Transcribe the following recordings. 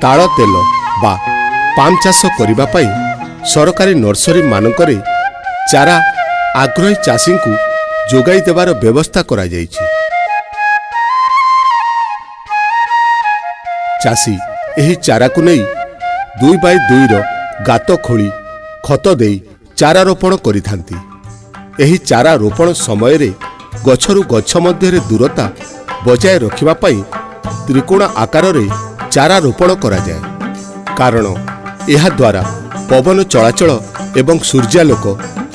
ତାଳ ତେଲ ବା ପାମ୍ ଚାଷ କରିବା ପାଇଁ ସରକାରୀ ନର୍ସରୀ ମାନଙ୍କରେ ଚାରା ଆଗ୍ରହୀ ଚାଷୀଙ୍କୁ ଯୋଗାଇ ଦେବାର ବ୍ୟବସ୍ଥା କରାଯାଇଛି। ଚାଷୀ ଏହି ଚାରାକୁ ନେଇ 2 ବାଇ 2ର ଗାତ ଖୋଳି ଖତ ଦେଇ ଚାରା ରୋପଣ କରିଥାନ୍ତି। ଏହି ଚାରା ରୋପଣ ସମୟରେ ଗଛରୁ ଗଛ ମଧ୍ୟରେ ଦୂରତା ବଜାୟ ରଖିବା ପାଇଁ ତ୍ରିକୋଣ ଆକାରରେ ଚାରା ରୋପଣ କରାଯାଏ, କାରଣ ଏହାଦ୍ୱାରା ପବନ ଚଳାଚଳ ଏବଂ ସୂର୍ଯ୍ୟାଲୋକ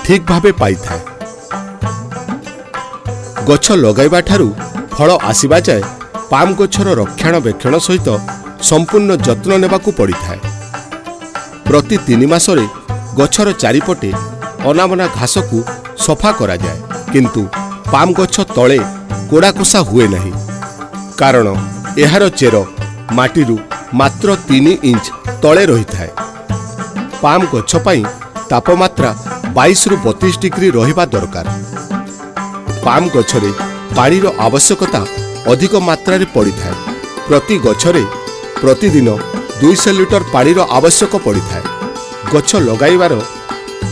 ଠିକ୍ ଭାବେ ପାଇଥାଏ। ଗଛ ଲଗାଇବା ଠାରୁ ଫଳ ଆସିବା ଯାଏ ପାମ୍ ଗଛର ରକ୍ଷଣାବେକ୍ଷଣ ସହିତ ସମ୍ପୂର୍ଣ୍ଣ ଯତ୍ନ ନେବାକୁ ପଡ଼ିଥାଏ। ପ୍ରତି 3 ମାସରେ ଗଛର ଚାରିପଟେ ଅନାବନା ଘାସକୁ ସଫା କରାଯାଏ, କିନ୍ତୁ ପାମ୍ ଗଛ ତଳେ କୋଡ଼ାକୋସା ହୁଏ ନାହିଁ, କାରଣ ଏହାର ଚେର ମାଟିରୁ ମାତ୍ର 3 ଇଞ୍ଚ ତଳେ ରହିଥାଏ। ପାମ୍ ଗଛ ପାଇଁ ତାପମାତ୍ରା 22ରୁ 32 ଡିଗ୍ରୀ ରହିବା ଦରକାର। ପାମ୍ ଗଛରେ ପାଣିର ଆବଶ୍ୟକତା ଅଧିକ ମାତ୍ରାରେ ପଡ଼ିଥାଏ। ପ୍ରତି ଗଛରେ ପ୍ରତିଦିନ 200 ଲିଟର ପାଣିର ଆବଶ୍ୟକ ପଡ଼ିଥାଏ। ଗଛ ଲଗାଇବାର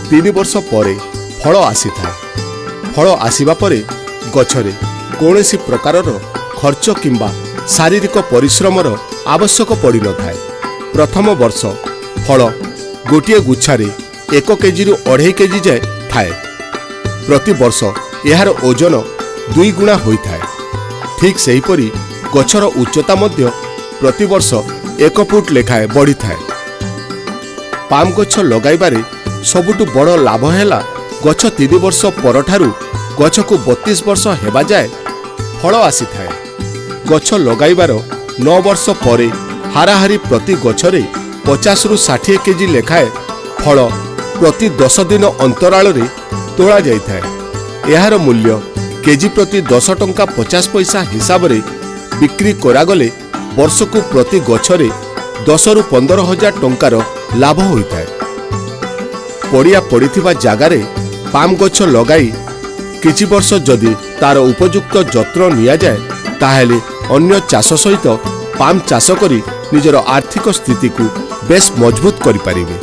3 ବର୍ଷ ପରେ ଫଳ ଆସିଥାଏ। ଫଳ ଆସିବା ପରେ ଗଛରେ କୌଣସି ପ୍ରକାରର ଖର୍ଚ୍ଚ କିମ୍ବା ଶାରୀରିକ ପରିଶ୍ରମର ଆବଶ୍ୟକ ପଡ଼ିନଥାଏ। ପ୍ରଥମ ବର୍ଷ ଫଳ ଗୋଟିଏ ଗୁଚ୍ଛାରେ 1 କେଜିରୁ 2.5 କେଜି ଯାଏ ଥାଏ। ପ୍ରତିବର୍ଷ ଏହାର ଓଜନ ଦୁଇଗୁଣା ହୋଇଥାଏ। ଠିକ୍ ସେହିପରି ଗଛର ଉଚ୍ଚତା ମଧ୍ୟ ପ୍ରତିବର୍ଷ 1 ଫୁଟ ଲେଖାଏଁ ବଢ଼ିଥାଏ। ପାମ୍ ଗଛ ଲଗାଇବାରେ ସବୁଠୁ ବଡ଼ ଲାଭ ହେଲା, ଗଛ 3 ବର୍ଷ ପରଠାରୁ ଗଛକୁ 32 ବର୍ଷ ହେବା ଯାଏ ଫଳ ଆସିଥାଏ। ଗଛ ଲଗାଇବାର 9 ବର୍ଷ ପରେ ହାରାହାରି ପ୍ରତି ଗଛରେ 50ରୁ 60 କେଜି ଲେଖାଏଁ ଫଳ ପ୍ରତି 10 ଦିନ ଅନ୍ତରାଳରେ ତୋଳା ଯାଇଥାଏ। ଏହାର ମୂଲ୍ୟ କେଜି ପ୍ରତି 10 ଟଙ୍କା 50 ପଇସା ହିସାବରେ ବିକ୍ରି କରାଗଲେ ବର୍ଷକୁ ପ୍ରତି ଗଛରେ 10ରୁ 15 ହଜାର ଟଙ୍କାର ଲାଭ ହୋଇଥାଏ। ପଡ଼ିଆ ପଡ଼ିଥିବା ଜାଗାରେ ପାମ୍ ଗଛ ଲଗାଇ କିଛି ବର୍ଷ ଯଦି ତାର ଉପଯୁକ୍ତ ଯତ୍ନ ନିଆଯାଏ, ତାହେଲେ ଅନ୍ୟ ଚାଷ ସହିତ ପାମ୍ ଚାଷ କରି ନିଜର ଆର୍ଥିକ ସ୍ଥିତିକୁ ବେଶ୍ ମଜବୁତ କରିପାରିବେ।